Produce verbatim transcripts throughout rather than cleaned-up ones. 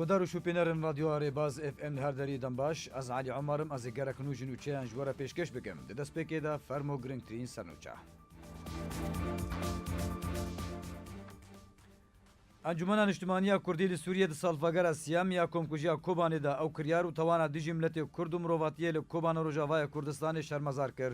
Dar û şopînerên Radyoya Rêbaz F M li her derî dem baş. Ez Elî Omer im, ez ê gerek nû ji nûçeyan ji we re pêşkêş bikim. Di destpêkê de fermo girîngtirîn sernûçe. Encûmena Niştimanî ya Kurdî li Sûriyê di salvegera siyem ya komkujiya Kobanê de ew kiryar û tawana dijî miletê Kurd û mirovatiyê li Kobana Rojavaya Kurdistanê şermezar kir.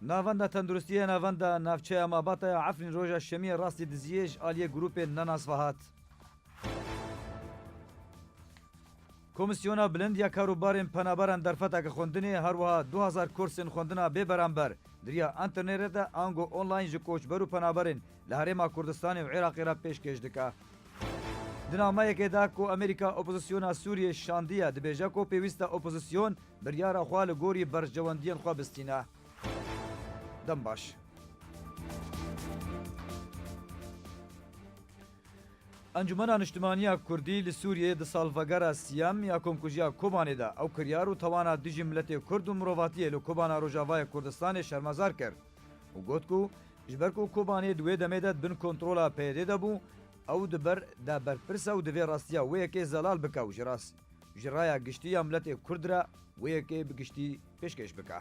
Navenda Tenduristiyê ya Navenda Navçeya Mabata ya Efrîn roja Şemiyê rastî diziyê ji aliyê grûpên nenas ve hat. Komîsyona Bilind ya Karûbarên Penaberan derfeteke xwendinê, her wiha du hezar kursên xwendina bê beramber di riya înternetê de ango online ji koçber û penaberên li Herêma Kurdistanê û Iraqê re pêşkêş dike. Di nameyekê de ku Amerîka opozisyona Sûriyê şandiye, dibêje ku pêwîst e opozisyon biryara xwe li gorî berjewendiyên xwe bistîne. Dem baş. Encûmena Niştimanî ya Kurdî li Sûriyê di salvegera siyem ya komkujiya Kobanê de ew kiryar û tawana dijî miletê Kurd û mirovatiyê li Kobana Rojavayê Kurdistanê şermezar kir û got ku ji ber ku Kobanê di wê demê de di bin kontrola P Y D de bû, ew di ber de berpirs e û divê rastiya wê yekê zelal bike û ji rast, ji raya giştî ya miletê Kurd re wê yekê bi giştî pêşkêş bike.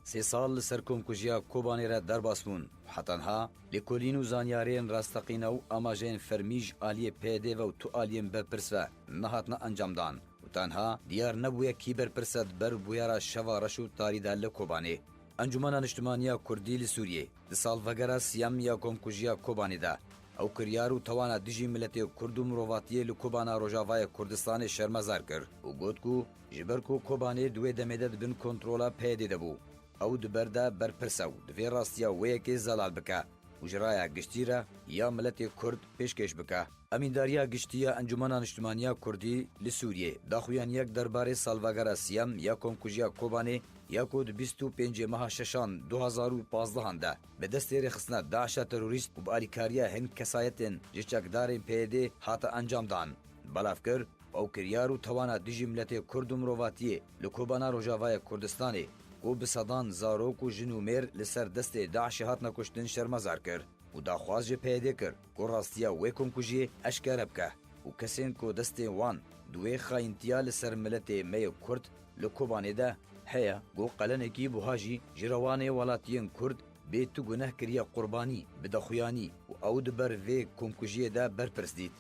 Sê sal li ser komkujiya Kobanê re derbas bûn û heta niha lêkolîn û zanyariyên rasteqîne û amajeyên fermî ji aliyê P Y D ve û tu aliyên berpirs ve nehatine encamdan û tenha diyar nebûye kî berpirs e di ber bûyera şeva reş û tarî de li Kobanê. Encûmena Niştimanî ya Kurdî li Sûriyê di salvegera siyem ya komkujiya Kobanê de ew kiryar û tawana dijî miletê Kurd û mirovatiyê li Kobana Rojavayê Kurdistanê şermezar kir û got ku ji ber ku Kobanê di wê demê de di bin kontrola P Y D de bû, ew di ber de berpirs e û divê rastiya wê yekê zelal bike û ji raya giştî re ya miletê Kurd pêşkêş bike. Emîndariya Giştî ya Encûmena Niştimanî ya Kurdî li Sûriyê daxuyaniyek derbarê salvegera siyem ya komkujiya Kobanê ya ku di bîst û pêncê meha şeşan du hezar û pazdehan de bi destê rêxistina DAIŞa terorîst û bi alîkariya hin kesayetên ji çekdarên P Y D hate encamdan, belav kir û ew kiryar û tawana dijî miletê Kurd û mirovatiyê li Kobana Rojavayê Kurdistanê ku bi sedan zarok û jin û mêr li ser destê DAIŞê hatine kuştin şermezar kir û daxwaz ji P Y D kir ku rastiya wê komkujiyê eşkere bike û kesên ku destê wan di wê xayîntiya li ser miletê me yê Kurd li Kobanê de heye, ku qelenekî buha jî ji rewanê welatiyên Kurd bê tu guneh kiriye qurbanî, bi daxuyanî û ew di ber vê komkujiyê de berpirs dît.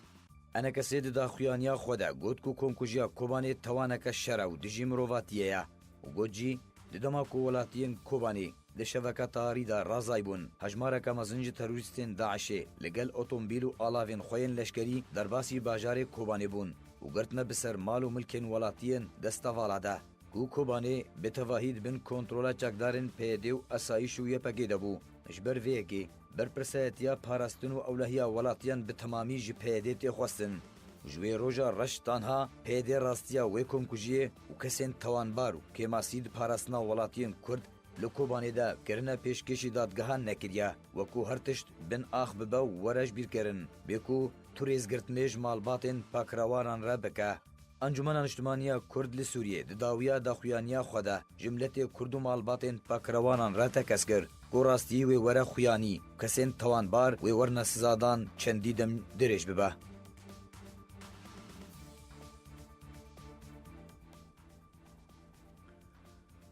Enekesê di daxuyaniya xwe de got ku komkujiya Kobanê tawaneke şer e û dijî mirovatiyê ye û got jî, di dema ku welatiyên Kobanê di şeveke tarî de razayî bûn, hejmareke mezin ji terorîstên DAIŞê li gel otomobîl û alavên xwe yên leşkerî derbasî bajarê Kobanê bûn û girtine bi ser mal û milkên welatiyên destevala de. Ku Kobanê bi tevahî di bin kontrola çekdarên P Y D û esayîş û Y P G de bû. Ji ber vê yekê, berpirsayetiya parastin û ewlehiya welatiyan bi temamî ji P Y D tê xwestin. Ji wê roja reş tanha P Y D rastiya wê komkujiyê û kesên tawanbar û kêmasî di parastina welatiyên Kurd li Kobanê de kirine pêşkêşî dadgehan nekiriye, wekû her tişt bin ax bibe û were ji bîr kirin, bê ku tu rêzgirtinê ji malbatên pakrewanan re bike. Encûmena Niştimanî ya Kurd li Sûriyê di dawiya daxuyaniya xwe de ji miletê Kurd û malbatên pakrewanan re tekez kir ku rastî wê were xuyanî û kesên tawanbar wê werine sizadan çendî dem dirêj bibe.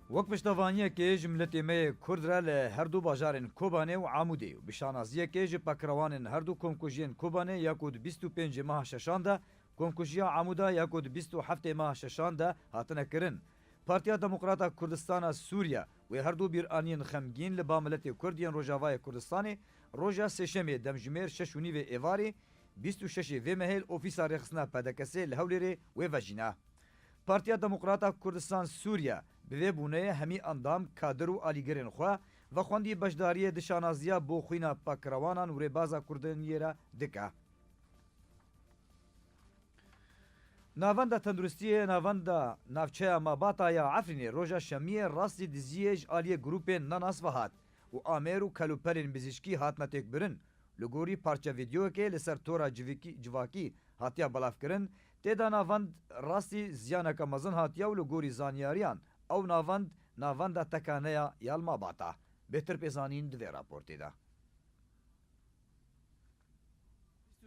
Wek piştevaniyekê ji miletê me yê Kurd re li her du bajarên Kobanê û Amûdê û bi şanaziyekê ji pakrewanên her du komkujiyên Kobanê ya ku di bîst û pêncê meha şeşan de, komkujiya Amûda ya ku di bîst û heftê meha şeşan de hatine kirin. Partiya Demokrata Kurdistana Sûriye wê her du bîraniyên xemgîn li ba miletê Kurd yên Rojavayê Kurdistanê roja Sêşemê demjimêr şeş û nîvê êvarê, bîst û şeşê vê mehê li ofîsa rêxistina P D K S'ê li Hewlêrê wê vejîne. Partiya Demokrata Kurdistan Sûriye bi vê bûneyê hemî endam, kadir û alîgirên xwe vexwendî beşdariyê di şanaziya bo xwîna pakrewanan û rêbaza Kurdaniyê re dike. Navenda Tenduristiyê Navenda Navçeya Mabata ya Efrînê roja Şemiyê rastî diziyê ji aliyê grûpên nenas ve hat û amêr û kelûpelên bizîşkî hatine têkbirin. Li gorî parçe vîdeoyekê li ser tora civîkî-, civakî hatiye belavkirin, tê de navend rastî ziyaneke mezin hatiye û li gorî zanyariyan ew navend, navenda tekane ya ya li Mabata. Bêhtir pê zanîn di vê raportê de.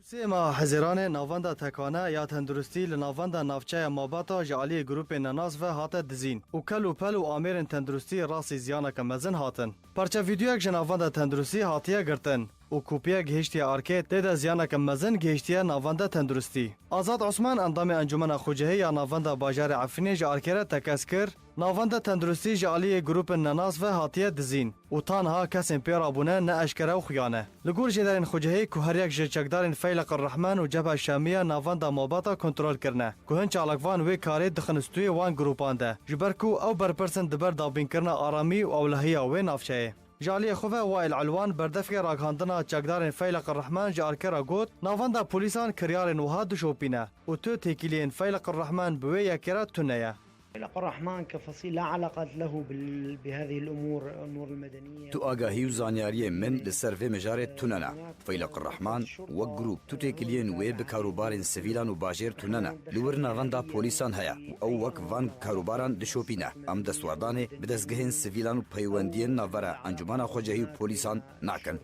Sê meha Hezîranê navenda tekane ya tenduristî li navenda navçeya Mabata ji aliyê grûpên nenas ve hate dizîn û kel û pel û amêrên tenduristî rastî ziyaneke mezin hatin. Parça vîdeoyek ji navenda tenduristî hatiye girtin û kopiyek gihiştiye arkê, tê de ziyaneke mezin gihiştiye navenda tenduristî. Azad Osman, endamê Encûmena Xucehî ya navenda bajarê Efrînê ji arkê re tekez kir, navenda tenduristî ji aliyê grûpên nenas ve hatiye dizîn û tanha kesên pê rabûne ne eşkere û xuya ne. Li gor jêderên xucehî ku her yek ji çekdarên Feyleq Rehman û Cebha Şamiya navenda Mabata kontrol kirine ku hin çalakvan wê karê dixin stûyê wan grûpan de, ji ber ku ew berpirs in di ber dabînkirina aramî û ewlehiya wê navçeyê. Ji aliyê xwe ve Wail Elwan, berdevkê ragihandina çekdarên Feyleq Rehman ji arkê re got, navenda polîsan kiryarên wiha dişopîne û tu têkiliyên Feyleq Rehman bi wê yekê re tune ye. فيلق الرحمن كفصيل لا علاقة له بال-، بهذه الأمور، الأمور المدنية. Tu agahî û zanyariyên min li ser vê mijarê tune ne. Feyleq Rehman wek grûp tu têkiliyên wê bi karûbarên sivîlan û bajêr tune ne. Li wir navenda polîsan heye û ew wek van karûbaran dişopîne. Em destwerdanê bi dezgehên sivîlan û peywendiyên navbera Encûmena Xwecehî û polîsan nakin.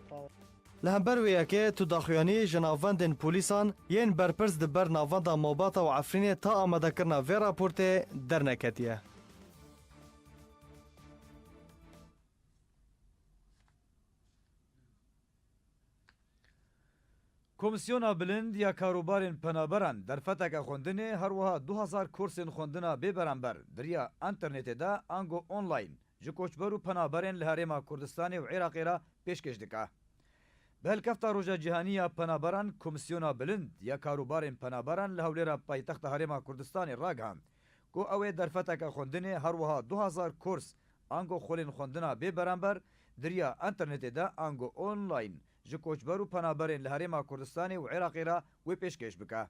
Li hember wê yekê tu daxuyanî ji navendên polîsan yên berpirs di ber navenda Mabata û Efrînê ta amadekirina vê raportê derneketiye. Komîsyona Bilind ya Karûbarên Penaberan derfeteke xwendinê, her wiha du hezar kursên xwendina bê beramber di riya înternetê de ango online ji koçber û penaberên li Herêma Kurdistanê û Iraqê re pêşkêş dike. Bi helkefta Roja Cîhanî ya Penaberan, Komîsyona Bilind ya Karûbarên Penaberan li Hewlêra paytexta Herêma Kurdistanê ragihand ku ew ê derfeteke xwendinê, her wiha du hezar kurs ango xulên xwendina bê beramber di riya înternetê de ango online ji koçber û penaberên li Herêma Kurdistanê û Iraqê re wê pêşkêş bike.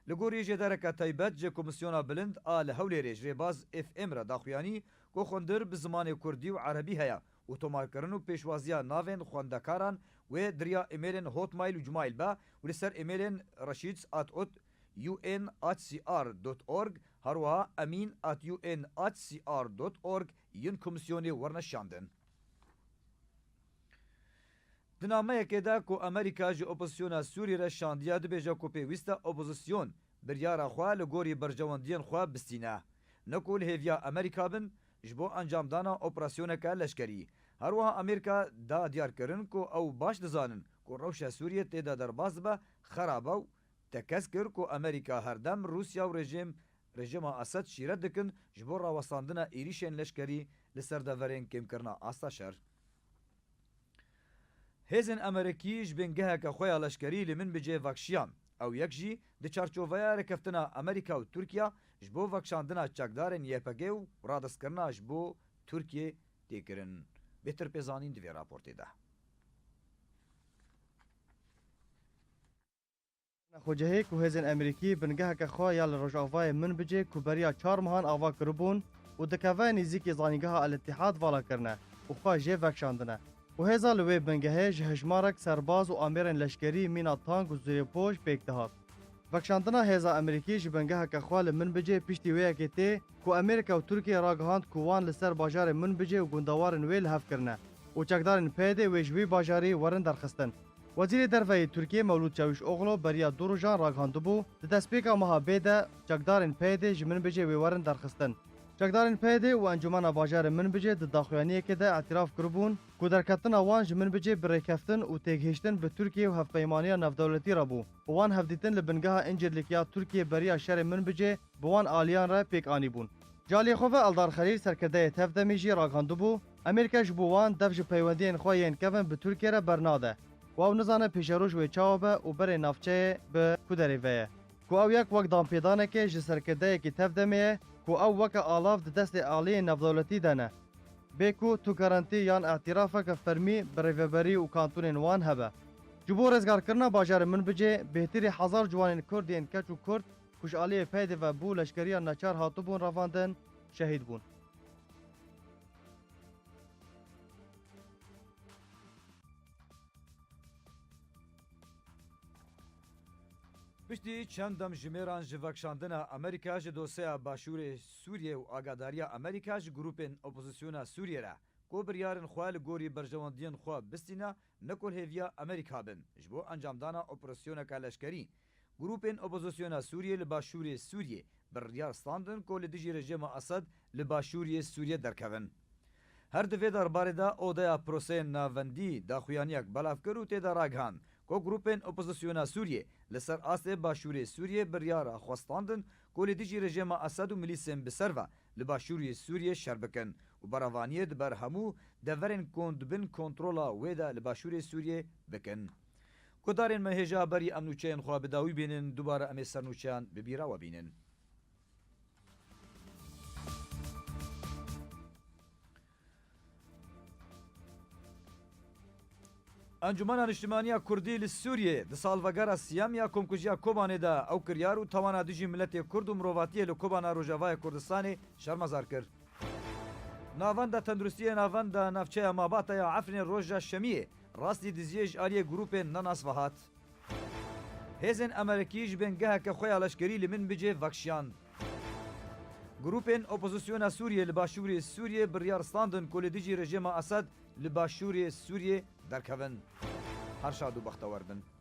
Li gorî jêdereke taybet ji Komîsyona Bilind a li Hewlêrê ji rêbaz F M re daxuyanî ku xwindir bi zimanê kurdî û erebî heye û tomarkirin û pêşwaziya navên xwendekaran wê di riya îmêlên Hotmail û Gmail be û li ser îmêlên reşîds at ut U N H C R dot org, her wiha emîn at U N H C R dot org yên komîsyonê werne şandin. Di nameyekê de ku Amerîka ji opozisyona Sûriyê re şandiye, dibêje ku pêwîst e opozisyon biryara xwe li gorî berjewendiyên xwe bistîne, ne ku li hêviya Amerîka bin ji bo encamdana operasyoneke leşkerî. Her wiha Amerîka da diyarkirin ku ew baş dizanin ku rewşa Sûriyê tê de derbas dibe xerab e û tekez kir ku Amerîka herdem Rûsya û rejîm, rejîma Esed şîret dikin ji bo rawestandina êrîşên leşkerî li ser deverên kêmkirina asta şer. Hêzên Amerîkî ji bingeheke xwe ya leşkerî li Minbicê vekşiyan. Ew yek jî di çarçoveya rêkeftina Amerîka û Tirkiye ji bo vekşandina çekdarên Y P G û radestkirina ji bo Tirkiyê tê kirin. Bêhtir pê zanîn di vê raportê de. Xwecihê ku hêzên Amerîkî bingeheke xwe ya li rojavayê Minbicê ku beriya çar mehan ava kiribûn û dikeve nêzîkî zanîngeha El Îtîhad vala kirine û xwe jê vekişandine û hêza li wê bingehê ji hejmarek serbaz û amêrên leşkerî mîna tank û zirêpoj pêk dihat. Vekişandina hêza Amerîkî ji bingeheke xwe li Minbicê piştî wê yekê tê ku Amerîka û Tirkiye ragihand ku wan li ser bajarê Minbicê û gundewarên wê li hev kirine û çekdarên P Y D'ê wê ji wî bajarî werin derxistin. Wezîrê Derve yê Tirkiyê Mewlûd Çavuşoglu beriya du rojan ragihandibû, di destpêka meha bê de çekdarên P Y D'ê ji Minbicê wê werin derxistin. Çekdarên P Y D'ê û Encûmena Bajarê Minbicê di daxuyaniyekê de îtîraf kiribûn ku derketina wan ji Minbicê bi rêkeftin û têgihiştin bi Tirkiye û hevpeymaniya navdewletî re bû û wan hevdîtin li bingeha Încirlîk ya Tirkiye beriya şerê Minbicê bi wan aliyan re pêk anîbûn. Ji aliyê xwe ve Eldar Xelîl, serkirdeyê TEV-DEMê jî ragihandibû, Amerîka ji bo wan dev ji peywendiyên xwe yên kevin bi Tirkiye re bernade û ew nizane pêşeroj wê çawa be û berê navçeyê bi ku derê ve ye. Ku ew yek wek danpêdanekê ji serkirdeyekî TEV-DEMê ye ku ew weke alav di destê aliyên navdewletî de ne. Bê ku tu garantî yan îtîrafeke fermî bi rêveberî û kantûnên wan hebe. Ji bo rizgarkirina bajarê Minbicê, bêhtirî hezar ciwanên Kurd yên keç û kurt ku ji aliyê P Y D'ê ve bo leşkeriya neçar hatibûn revandin, şehîd bûn. Piştî çend demjimêran ji vekişandina Amerîka ji doseya Başûrê Sûriyê û agadariya Amerîka ji grûpên opozisyona Sûriyê re, ku biryarên xwe li gorî berjewendiyên xwe bistîne, ne ku li hêviya Amerîka bin ji bo encamdana operasyoneke leşkerî. Grûpên opozisyona Sûriyê li başûrê Sûriyê biryar standin ku li dijî rejîma Esed li başûrê Sûriyê derkevin. Her di vê derbarê de Odeya Proseyên Navendî daxuyaniyek belav kir û tê de ragihand ku grûpên opozisyona Sûriyê li ser astê başûrê Sûriyê biryara xwe standin ku li dijî rejîma Esed û milîsên bi ser ve li başûrê Sûriyê şer bikin û berevaniyê di ber hemû deverên ku dibin kontrola wê de li başûrê Sûriyê bikin. Guhdarên me, hêja berî em nûçeyên xwe bi dawî bînin, dubare em ê ser nûçeyan bi bîra we bînin. Encûmena Niştimaniya Kurdî li Sûriyê di salvegera siyem ya komkujiya Kobanê de ew kiryar û tawana dijî miletê Kurd û mirovatiyê li Kobana Rojavayê Kurdistanê şermezar kir. Navenda Tenduristiyê Navenda Navçeya Mabata ya Efrînê roja Şemiyê rastî diziyê ji aliyê grûpên nenas ve hat. Hêzên Amerîkî ji bingeheke xwe ya leşkerî li Minbicê vekşiyan. Grûpên opozisyona Sûriyê li başûrê Sûriyê biryar standin ku li dijî rejîma Esed li başûrê Sûriyê derkevin. Her şad û bextewer bin.